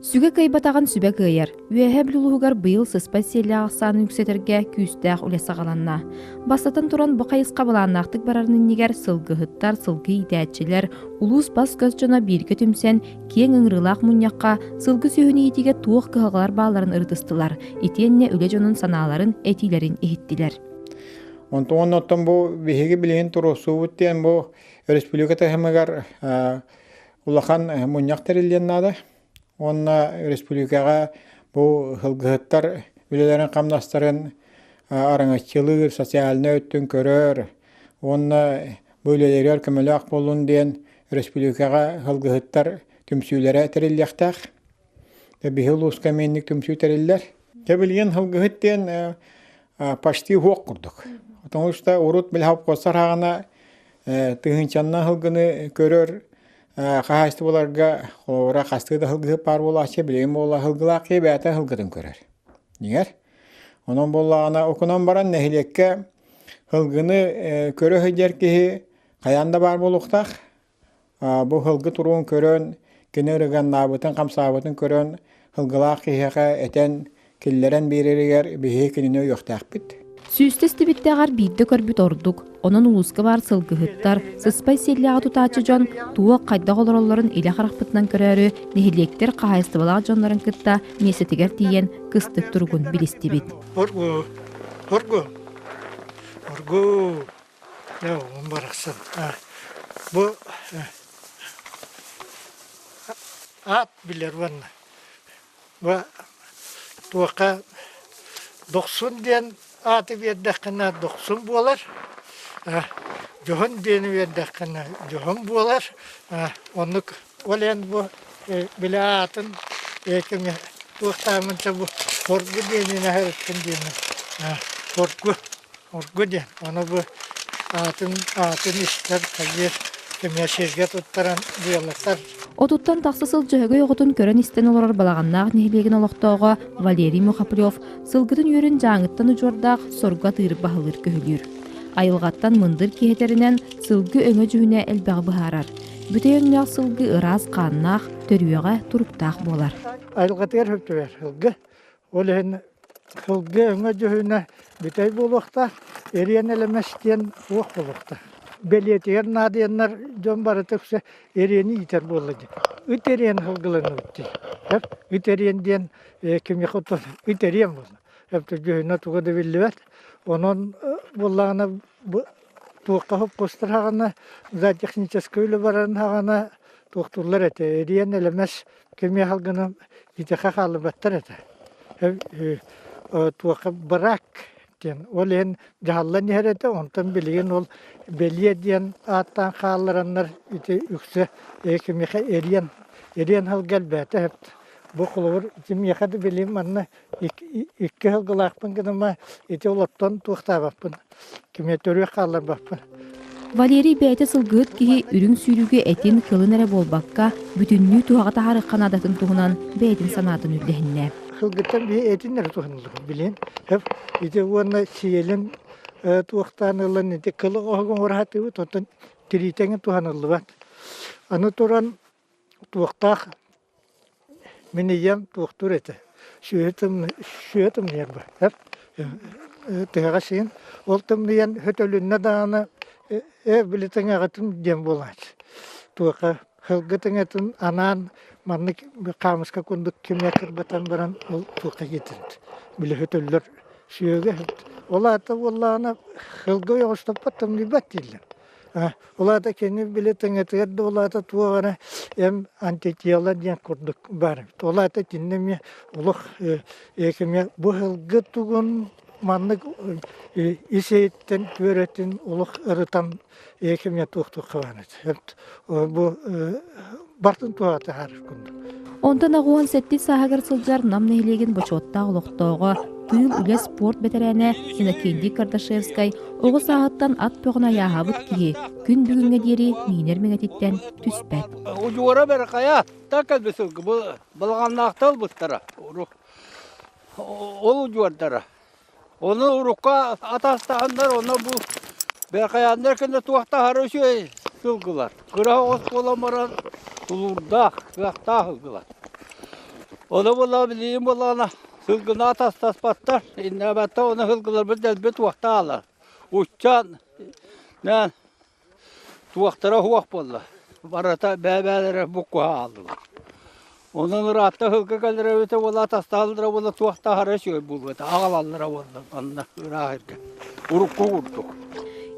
Сүгэ кыайбатаҕын сүбэ кыайар. Үөһээ Бүлүү улууһугар быйыл сыспай сиэллээх ахсаанын үксэтэргэ күүстээх үлэ саҕаланна. Бастатан туран, бу хайысха былааннаахтык барарын иннигэр сылгыһыттар, сылгы иитээччилэр, улуус бас-көс дьоно бииргэ түмсэн, киэҥ ыҥырыылаах мунньахха сылгы сүөһүнү иитиигэ туох кыһалҕалар баалларын ырытыстылар, итиэннэ үлэ дьонун санааларын, этиилэрин иһиттилэр. Онтон оттон бу биһиги билигин туруорсуубут диэн бу республика таһымыгар улахан мунньах тэриллиэн наада. Уонна республикаҕа бу сылгыһыттар үлэлэрин-хамнастарын араҥаччылыыр, социальнай өттүн көрөр уонна бу үлэлэригэр көмөлөөх буоллун диэн республикаҕа сылгыһыттар түмсүүлэрэ тэриллиэхтээх. Биһи улууска эмиэ түмсүү тэриллэр. Дьэ билигин сылгыһыт диэн почти уһуох курдук. Потому что урут били хопкуоссар хаҕана тыһыынчаннан сылгыны көрөр хаһаайыстыбаларга холобура хастыы да сылгыһыт баар буолааччы билигин буолла сылгылаах киһи бэйэтэ сылгытын көрөр. Дьиҥэр. Онон буоллаҕына окунан баран нэһилиэккэ сылгыны көрө сылдьар киһи хайаан да баар буолуохтаах. Бу сылгы туруун көрөн, кини ырыганнаабытын, хамсаабытын көрөн, сылгылаах киһиэхэ этэн, киллэрэн биэрэригэр биһиги кинини өйүөхтээхпит. Сүүстэ истибиттээҕэр биирдэ көрбүт ордук. Онон улууска баар сылгыһыттар, сыспай сиэллээҕи тутааччы дьон туох, хайдах олороллорун илэ харахпытынан көрөөрү, нэһилиэктэр хаһаайыстыбалаах дьоннорун кытта миэстэтигэр тиийэн кыстык туругун билистибит. Оргу, оргу, оргу, барахсан. Бу аат билэр уонна Бу туохха дохсун диэн ааты биэрдэххинэ дохсун буолар, дьоһун диэни биэрдэххинэ дьоһун буолар. Оннук ол иһин бу били аатын кими туохтааммынча бу хоргу диэнин аһарыттын диэни хоргу Ургу диэн, ону бу аатын аатын истэр, хайыыр, кэмиэ сиргэ туттаран дьыалатар. Отуттан тахса сыл Дьөһөгөй оҕотун көрөн-истэн олорор Балаҕаннаах нэһилиэгин олохтооҕо Валерий Мухоплев сылгытын үөрүн дьааҥыттан удьуордаах соргу атыыры баһылыыр көһүлүүр. Айылҕаттан мындыр киһи этэринэн, сылгы өҥө-дьүһүнэ элбэҕи быһаарар. Бүтэй өҥнөөх сылгы ыраас хааннаах, төрүөҕэ туруктаах буолар. Айылҕатыгар сөп сылгы. Ол иһин сылгы өҥө-дьүһүнэ бүтэй буолуохтаах, эриэн элэмэс диэн суох буолуохтаах. Бэлиэтигэр наадыйаннар дьон барыта үксэ эриэни иитэр буолла дии. Ыт эриэн сылгыланыбыт дии. Ыт эриэн диэн кимиэхэ оттон ыт эриэн буолла. Дьүһүнэ туга да биллибэт. Онон буоллаҕына бу туохха хоппуостар хаҕана за техническэй үлэ барарын хаҕана туохтууллар этэ. Эриэн элэмэс Кимиэхэ гынан итиэхэ хааллыбаттар этэ. Туохха брак диэн ол иһин дьаһаллан иһэр этэ, онтон билигин ол бэлиэ диэн ааттаан хааллараннар ити үксэ кимиэхэ эриэн эриэн сылга элбээтэ сөп. Бу холобур ити миэхэ да билигин манна икки сылгылаахпын гыныма ити олортон туохтаабаппын кимиэ төрүөх хаалларбаппын. Валерий бэйэтэ сылгыһыт киһи үрүҥ сүүрүүгэ этин, кылын эрэ буолбакка, бүтүннүү туһаҕа таһаарыахха наадатын туһунан бэйэтин санаатын үллэһиннэ. Сылгыттан биһи этин эрэ туһаныллыбыт билин. Ити уонна сиэлин туохтаан ылан ити кылы оһоҕун ураһатыыбыт, оттон тириитэҥин туһаныллыбат. Аны туран туохтаах Мин ийэм туохтуур этэ, сүөһү сүөһү тымныйар бу тыһаҕас иһин ол тымныйан хөтөлүннэ даҕаны ээ били тыҥаҕытын диэн буолааччы. Туохха сылгы тыҥатын анаан маннык хаамыска курдук кимиэ кырбатан баран ол туохха киирдэрбит били хөтөллөр сүөһүгэ ол аата буоллаҕына сылгы ойоҕостоппот тымныйбат дииллэр. Ол аата кини били тыҥатыгар да ол аата туох эрэ эм антитела диэн курдук баар эбит. Ол аата итиннэ эмиэ олох эмиэ бу сылгы тугун маннык ис иһиттэн түөрэтин олох ырытан эмиэ туох-туохха баар эбит. Бу бартын туһата таһаарар курдук. Онтон аҕуһун сэттис сааһыгар сылдьар Нам нэһилиэгин бочуоттаах олохтооҕо, тыыл, үлэ, спорт бэтэрээнэ Иннокентий Кардашевскай оҕо сааһыттан ат бөҕөнү айааһаабыт киһи күн бүгүҥҥэ диэри миинэр миҥэтиттэн түспэт. Удьуора бэркайа так сылгы балаҕаннаахта ылбыттара. Ол удьуордара. Ону урукка атастаһаннар, ону бу бэркайааннар кэннэ туохтаһара үчүгэй сылгылар. Кыра оҕус буолан баран тулуурдаах, кыахтаах сылгылар. Ону буоллаҕа билигин буоллаҕына сылгыны атастаспаттар, иннээбэттэр, ону сылгыларбыт дэлби туохтаалар. Уччан туохтара суох буолла. Барыта бэйэ-бэйэлэрэ буккуһа хааллылар. Онон ыраатта сылгы кэлэрэ эбитэ буолла, атастааллара буолла, туох да аһара үчүгэй буолуо этэ. Аҕалаллара буолла манна ыраах сиргэ. Урукку курдук.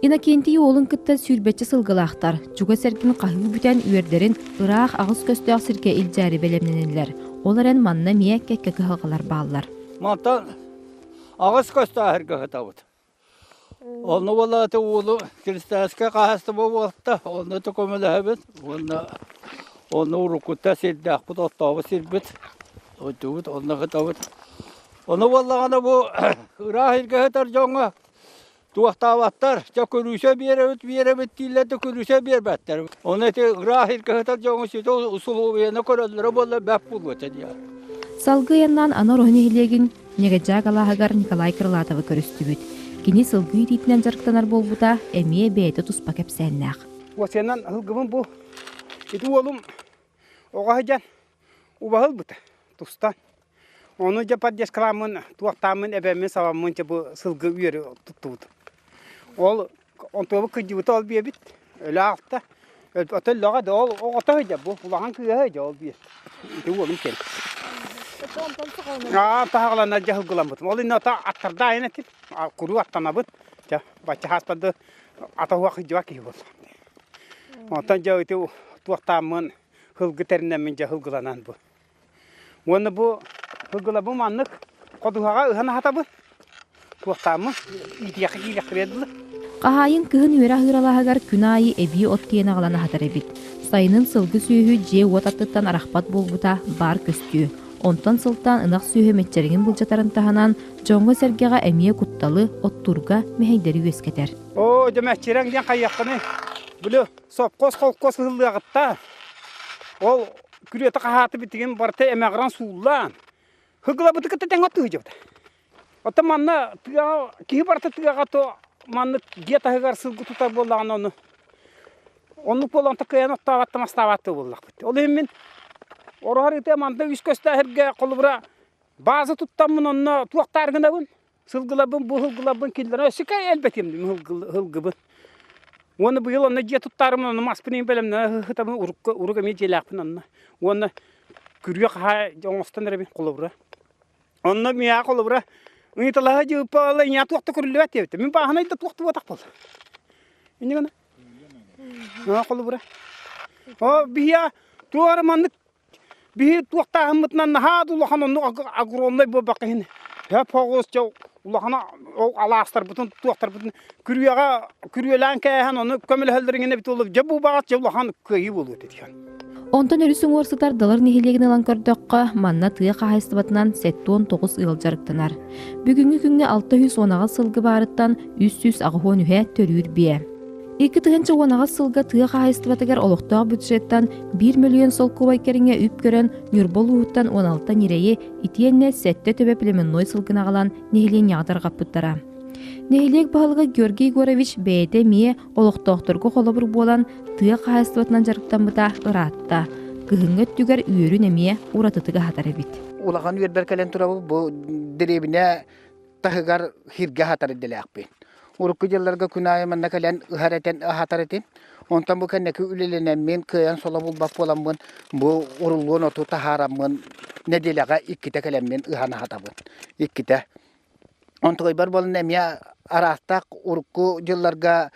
Иннокентий уолун кытта сүүрбэччэ сылгылаахтар. Чугас эргин хаһыы бүтэн үөрдэрин ыраах аҕыс көстөөх сиргэ илдьээри бэлэмнэнэллэр. Ол эрэн манна эмиэ кэккэ кыһалҕалар бааллар. Мантан аҕыс көстөөх сиргэ сытабыт. Онно буолаата уолу Кристальскай хаһаайыстыба буолта, онно да көмөлөһөбүт уонна онно уруккута сирдээхпит, оттообут сирбит, ойдубут, онно сытабыт. Ону буоллаҕына бу ыраах илгэ сытар дьоҥҥо туохтаабаттар, дьэ күрүүсэ биэрэбит, биэрэбит дииллэр да күрүүсэ биэрбэттэр. Ону ити ыраах илгэ сытар дьоҥҥо ситэ усулуобуйаны көрөллөрө буоллар бэрт буолуо этэ диэн. Салгыы айаннаан аны Ороһу нэһилиэгин Ньэгэдьээк алааһыгар Николай Крылатовы көрүстүбүт. Кини сылгы иитиитинэн дьарыктанар буолбута эмиэ бэйэтэ туспа кэпсээннээх. Уосуйанан ылгыбын бу ити уолум оҕо сылдьан убаһа ылбыта тустан. Ону дьэ поддержкаламмын, туохтааммын, эбэммин, сабаммын дьэ бу сылгы үөрү туттубутум. Ол онтуобут кырдьыбыта ол биэбит, өлө аалта. Ото өллөҕө да ол оҕото сылдьар бу, улахан кыыһа сылдьар ол биир. Ити уолум кэлин. Аа, таһаҕаланар дьэ сылгыламмытым. Ол иннинэ ото аттардаайын этим, куруу аттанабыт. Дьэ, бачча хаастарды ата уох сылдьыбат киһи буолла. Онтон дьэ ити туохтааммын сылгы тэринэммин дьэ сылгыланан бу. Уонна бу сылгыларбын маннык ходуһаҕа ыһан аһатабын. Туохтааммын иитиэххэ киириэххэ дылы. Хаһаайын кыһын үөрэ аһыыр алааһыгар күн аайы эбии от тиэйэн аҕалан аһатар эбит. Сайынын сылгы сүөһү дьиэ-уот аттыттан арахпат буолбута баар көстүү. Онтон сылтаан ынах сүөһү мэччирэҥин былдьатарын таһынан, дьоҥҥо-сэргэҕэ эмиэ кутталы, оттуурга мэһэйдэри үөскэтэр. Оо, дьэ мэччирэҥ диэн хайыаххыный? Били сопхуос холкуос ыһыллыаҕыттан ол күрүөтэ хаһааты битигин барыта эмэҕирэн сууллаан хыгылабыты кытта тэҥ оттуу сылдьыбыта. Оттон манна тыаҕа киһи барыта тыаҕа то маннык дьиэ таһыгар сылгы тутар буоллаҕына ону оннук буолан то кыайан оттообот да мастаабат да буоллахпыт. Ол иһин мин ороһор ытыа манна үс көстөөх сиргэ холобура бааза туттаммын онно туохтаар гынабын Сылгыларбын бу сылгыларбын киллэрэн өссө элбэтиэм сылгыбын. Уонна быйыл онно дьиэ туттаарым онно маспын иһин бэлэмнэнэ сытабын урукка урук эмиэ дьиэлээхпин онно. Уонна күрүө хаһаа оҥостон эрэбин холобура. Онно миэхэ холобура ыйыталаһа дьыыппа ийэ туох да көрүллүбэт диэбитэ. Мин бааһынай да туох да буотах буолла. Инньэ гына. Холобура. О биһиэ туох эрэ маннык Биһи туохтааһыммытынан наһаа да улахан оннук огромнай буолбакка иһин хөп оҕус дьэ улахана ол алаастарбытын туохтарбытын күрүөҕэ күрүөлээн кээһэн ону көмөлөһөллөрүн эбит буолуо дьэ бу баҕас дьэ улахан кыайыы буолуо этэ диэн. Онтон өрүс уҥуор сытар Далыр нэһилиэгин ылан көрдөххө, манна тыа хаһаайыстыбатынан 79 ыал дьарыктанар. Бүгүҥҥү күҥҥэ 618 сылгы баарыттан 383-э төрүүр биэ. 2018 сылга тыа хаһаайыстыбатыгар олохтоох бюджеттан 1 мөлүйүөн солкуобай кэриҥэ үп көрөн Ньурба улууһуттан 16 ньирэйи итиэннэ сэттэ төбө племенной сылгыны аҕалан нэһилиэнньэҕэ тарҕаппыттара. Нэһилиэк баһылыга Георгий Егорович бэйэтэ эмиэ олохтоохторго холобур буолан тыа хаһаайыстыбатынан дьарыктаммыта ыраатта. Кыһыҥҥы өттүгэр үөрүн эмиэ уратытык аһатар эбит. Улахан үөрбэр кэлэн турабыт бу дэриэбинэ таһыгар хиргэ аһатар идэлээхпин. Урукку дьылларга күн аайы манна кэлэн ыһар этэн аһатар этим. Онтон бу кэнники үлэлэнэммин, кыайан соло булбат буоламмын, бу уруллуон оту таһаараммын нэдиэлэҕэ иккитэ кэлэммин ыһан аһатабын. Иккитэ. Онтугайбар буолан эмиэ араастаах урукку дьылларга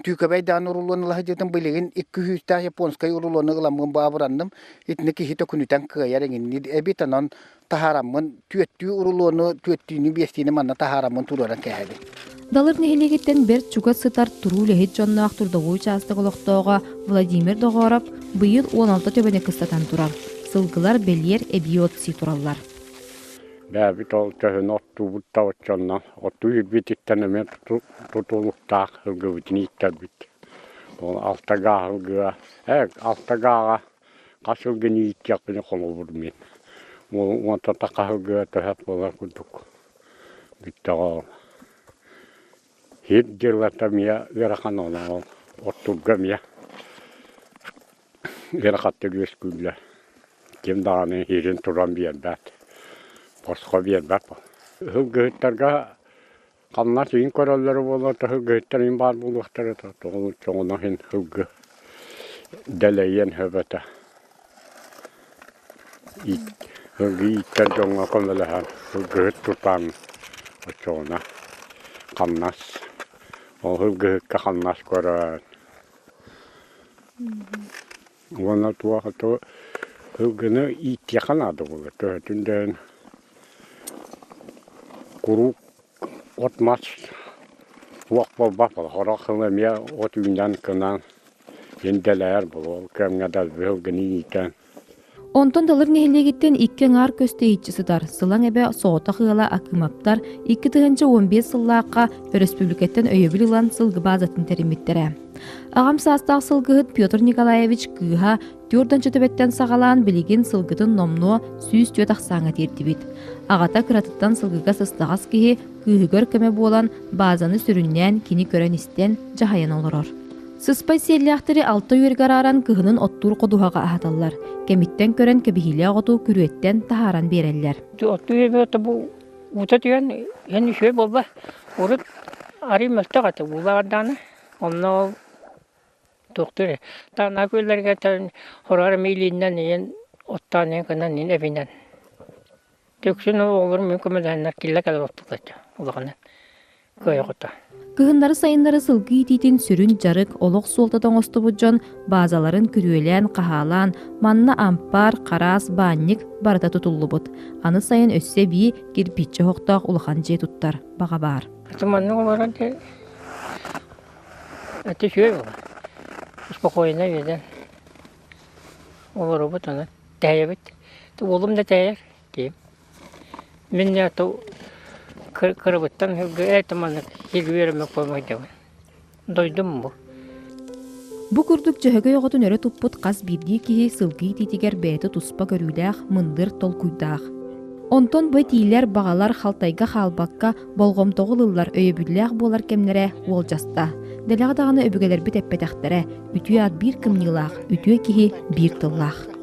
түүкэбэй даҕаны урулуон ыла сылдьыбытым билигин икки сүүстээх японскай урулуону ыламмын баабыранным. Итини киһи төкүнүтэн кыайар эҥинниир эбит онон таһаараммын түөттүү урулуону түөттүүнү биэстиини манна таһаараммын туруоран кээһэбин. Далыр нэһилиэгиттэн бэрт чугас сытар туруу үлэһит дьонноох трудовой учаастак олохтооҕо Владимир Доҕоороп быйыл 16 төбөнү кыстатан турар. Сылгылар бэлиэр эбии от сии тураллар. Бэйэбит ол төһөнү оттуубут да оччонно оттуу ирбититтэн эмиэ тутулуктаах сылгыбытын ииттэрбит. Ол алта гаа сылгыга, ээ алта гааҕа Хас сылгыны ииттиэхпинэ холобур мин уонтан тахха сылгыга төһө буолар курдук бүттэҕэ ол. Сир дьыллата эмиэ ыарахан ол оттуурга эмиэ ыарахаттар үөскүүллэр. Ким даҕаны иирин туран биэрбэт, босхо биэрбэт. Сылгыһыттарга хамнас иһин көрөллөрө буоллар, сылгыһыттар иһин баар буолуохтара тоҕо иһин сылгы дэлэйиэн сөп этэ. Сылгы ииттэр дьоҥҥо көмөлөһөн сылгыһыт тутан оччоҕуна хамнас ол сылгыһыкка хамнас көрөн уонна туох сылгыны ииттиэххэ наада буолар төһөтүн да иһин куруук от-мас туох буолбат сорох сыл эмиэ от үүнэн кынан син дэлэйэр буолуо ол кэмҥэ да сылгыны иитэн. Онтон Далыр нэһилиэгиттэн икки аҥаар көстө иһиччи сытар Сылаҥ эбэ соҕотох ыала Акымаптар 2015 сыллаахха өрөспүүбүлүкэттэн өйөбүл ылан сылгы баазатын тэриммиттэрэ. Аҕам саастаах сылгыһыт Петр Николаевич кыыһа Түөртанча төбөттөн саҕалаан билигин сылгытын номнуо 104 ахсааҥҥа тиэрдибит. Аҕата кыратыттан сылгыга сыстаҕас киһи кыыһыгар көмө буолан баазаны сүрүннээн кини көрөн-истэн, дьаһайан олорор. Сыспай сиэллээхтэри алта үөргэ арааран кыһынын оттуур ходуһаҕа аһаталлар. Кэмиттэн көрөн кэбиһиилээх оту күрүөттэн таһааран биэрэллэр. Оттуур үөргэ бу уута түһэн иһэн үчүгэй буолла. Урут арыый мөлтөх этэ уулаах Онно ол Туохтуур таанаа күөллэргэ хороҕор эмиэ илииннэн ийэн оттоон ийэн гынан иин эбинэн. Үксүн оҕолорум мин көмөлөһөннөр киллэ кэлэ баппыт улаханын кыайа-хото. Кыһыннары-сайыннары сылгы иитиитин сүрүн дьарык, олох суолтата оҥостубут дьон баазаларын күрүөлээн, хаһаалаан, манна ампаар, хараас, баанньык барыта тутуллубут. Аны сайын өссө эбии кирпииччэ оһохтоох улахан дьиэ туттар баҕа баар. Маннык олорон Это үчүгэй буолар. Спокойно үөдэн олоробут аны тэһэйэбит. Уолум да тэһэйэр киһим. Мин то кырабыттан это маннык сиргэ үөрэммэт буолан Дойдум бу. Бу курдук Дьөһөгөй оҕотун өрө туппут хас биирдии киһи сылгы иитиитигэр бэйэтэ туспа көрүүлээх, мындыр толкуйдаах. Онтон бу этиилэр, баҕалар халтайга хаалбакка, болҕомтоҕо ылыллар өйөбүллээх буолар кэмнэрэ уолдьаста. Дэлэҕэ даҕаны өбүгэлэрбит эппэтэхтэрэ, үтүө ат биир кымньыылаах, үтүө киһи биир тыллаах.